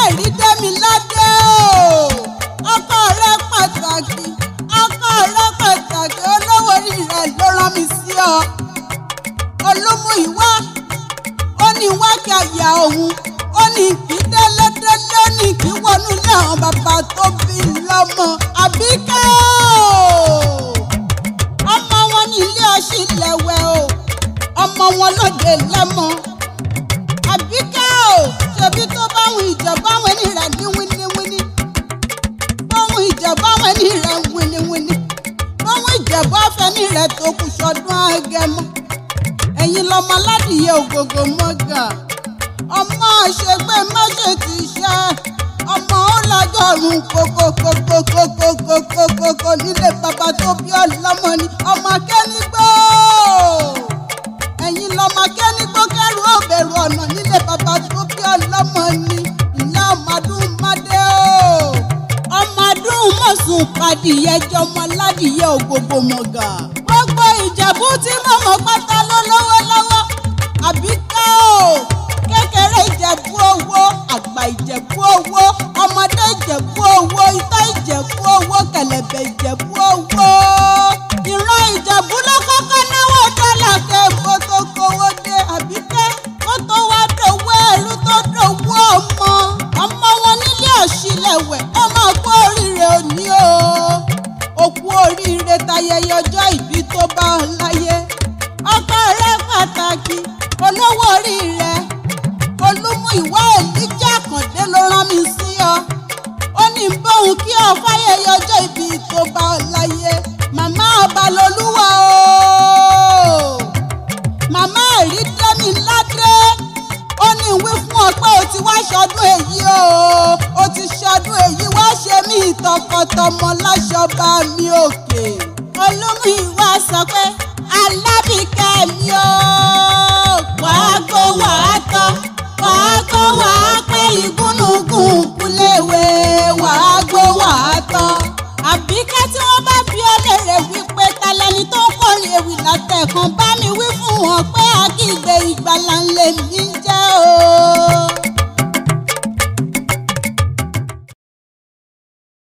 Ẹ̀rídẹ́miládé o, ọkọ rẹ pàtàkì, ọkọ rẹ pàtàkì, olówó orí rẹ ló rán mi sí ọ. Olúmúyìwá ó ní wá kí àyà òun, ó ní kí délédélé, ó ní kí wọnú ilé àwọn bàbá tó bí lọ́mọ. Àbíkẹ́ o, ọmọ wọn ní ilé ọṣì lẹ́wẹ̀ o, ọmọ wọn lóde lẹ́mọ. Àbíkẹ́ o, ṣebí tó báwọn ìjọba àwọn ẹni rẹ̀ ní wíníwíní, báwọn ìjọba àwọn ẹni rẹ̀ wíníwíní, báwọn ìjọba afẹ́ni rẹ̀ tó kù sọdún agẹmọ. Ẹ̀yin lọmọ aládìyẹ ògògò mọ́gà, ọmọ àṣegbè má ṣe ti ṣe, ọmọ ó lájọrùn kókókókókókókókókó nílé bàbá tó bí ọlọ́mọ ni ọmọ akẹ́nigbó. Ẹ̀yin lọmọ akẹ́nigbó kẹ́rù ó bẹ̀rù ọ̀nà nílé bàbá tó bí ọlọ́mọ ni ìlà ọmọdún mádé o. Ọmọdún mọ̀sùn padìyẹ jọmọ aládìyẹ ògògò mọ̀gà. Gbogbo Ìjẹ̀bú tí mọ̀mọ́ pátá ló lówó lọ́wọ́. Àbíkẹ́ o, kékeré Ìjẹ̀bú owó, àgbà Ìjẹ̀bú owó, ọmọdé Ìjẹ̀bú owó, itá Ìjẹ̀bú owó, kẹ̀lẹ̀bẹ̀ Ìjẹ̀bú owó. Ìran Ìjẹ̀bú ló kọ́kọ́ náwó dọ́là kẹ́ẹ̀bó tó kówó dé. Àbíkẹ́ kó tó wá dòwó ẹrú tó dòwó ọmọ. Ọmọ wọn nílé ọ̀ṣìlẹ̀wẹ̀, ó máa kú oríire òní o. Òkú oríire tayẹyẹ ọjọ́ ìbí tó bá ọ láyé. Ọkọ rẹ pàtàkì, olówó orí rẹ Olúmúyìwá Èlíjà Àkàndé ló rán mi sí ọ. Ó ní bóun kí ọ fáyẹyẹ ọjọ́ ìbí tó bá ọ láyé. Màmá ọba lolúwa o, màmá Ẹ̀rídẹ́miládé, ó ní wí fún ọ pé o ti wá ṣọdún èyí o, o ti ṣọdún èyí wá ṣe mí tọkọtọmọ láṣọba mi òkè. Olúmúyìwá sọ pé Alábìkẹ́ mi o, wàá gbó wàá tọ́, wàá gbó wàá pẹ́, ìgúnnugún kúléwé, wàá gbó wàá tọ́. Àbíkẹ́, tí wọ́n bá bí ọ léèrè wípé ta lẹni tó ń kọrin ewì látẹ̀kan bá